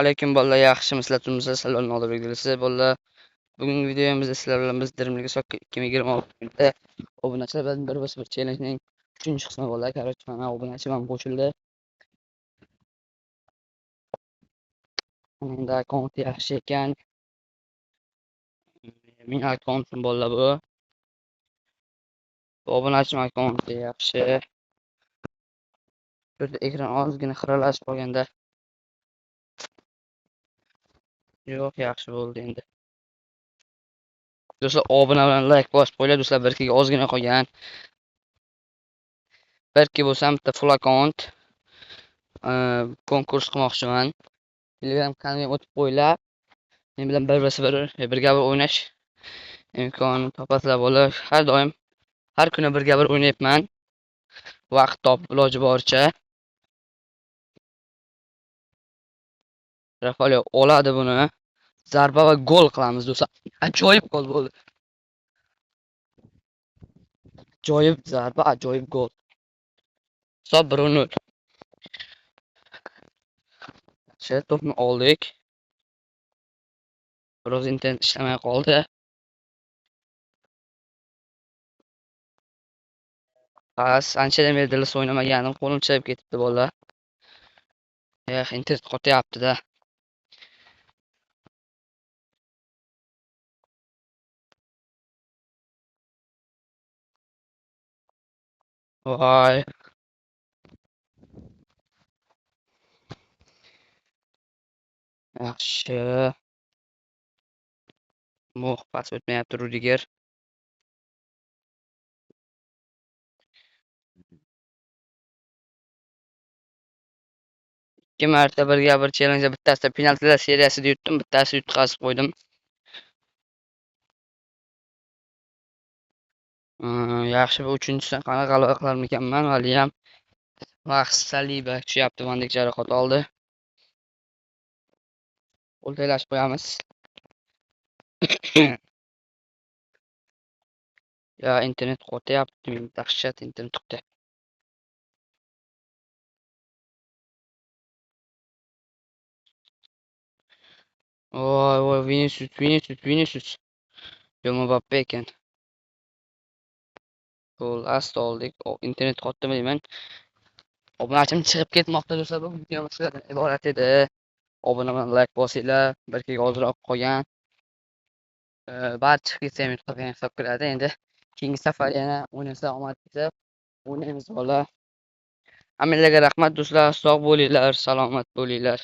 Alaykum bolalar, yaxshimisizlar, turmisizlar, sizlar Nodirbek bolalar. Bugungi videomizda sizlar bilan biz Dreamleague Soccer 2026 obunachilar bilan bir vs bir challenge'ning 3-qismi bolalar. Короче, mana obunachim ham qo'shildi. Endi akkaunt yaxshi ekan. Mening akkauntim bolalar bu. Obunachim akkaunti yaxshi. Şurada ekran ozgina xiralashib qolganda. Yo'q, yaxshi bo'ldi endi. Do'stlar, obuna bilan like bosib qo'yinglar. Do'stlar, 1Kga ozgina qolgan. 1K bo'lsam bitta full akkaunt konkurs qilmoqchiman. Telegram kanalimga o'tib qo'yinglar. Men bilan bir vs bir birga bir o'ynash imkonini topasizlar bolalar. Har doim har kuni birga bir o'ynayapman. Vaqt topib iloji boricha. Rafael oladi buni. Zarba va gol qilamiz do'stlar. Ajoyib gol bo'ldi. Ajoyib zarba, ajoyib gol. Hisob 1-0. Yaxshi, to'pni oldik. Biroz internet ishlamay qoldi. Pas, anchadan beri DLS o'ynamaganim, qo'lim chirib ketibdi bolalar. Eh, internet qotyapti-da. Voy. Yaxshi. Mo'x pas o'tmayapti Rudiger. Ikki marta birga bir challenge, bittasida penaltilar seriyasida yutdim, bittasida yutqazib qo'ydim. Yaxshi, bu uchinchisini qanaqa g'alaba qilarmikanman? Haliyam vaqt Saliba tushyapti, Van Dijk jarohat oldi. O'rtaylashib qo'yamiz. Ya internet qotyapti, men dahshat internet qotyapti. Voy voy, Vinicius, Vinicius, Vinicius. Yo, Mbappe ekan. Gol asta oldik. O, internet qotdimi deyman. Obunachim chiqib ketmoqda do'stlar. Bu videomiz sizlardan iborat edi. Obuna bilan like bosinglar. 1Kga ozroq qolgan. Bari chiqib ketsa ham yutqazgan hisob kiradi. Endi keyingi safar yana o'ynasa omad kelsa o'ynaymiz bolalar. Hammanglarga rahmat do'stlar. Sog' bo'linglar, salomat bo'linglar.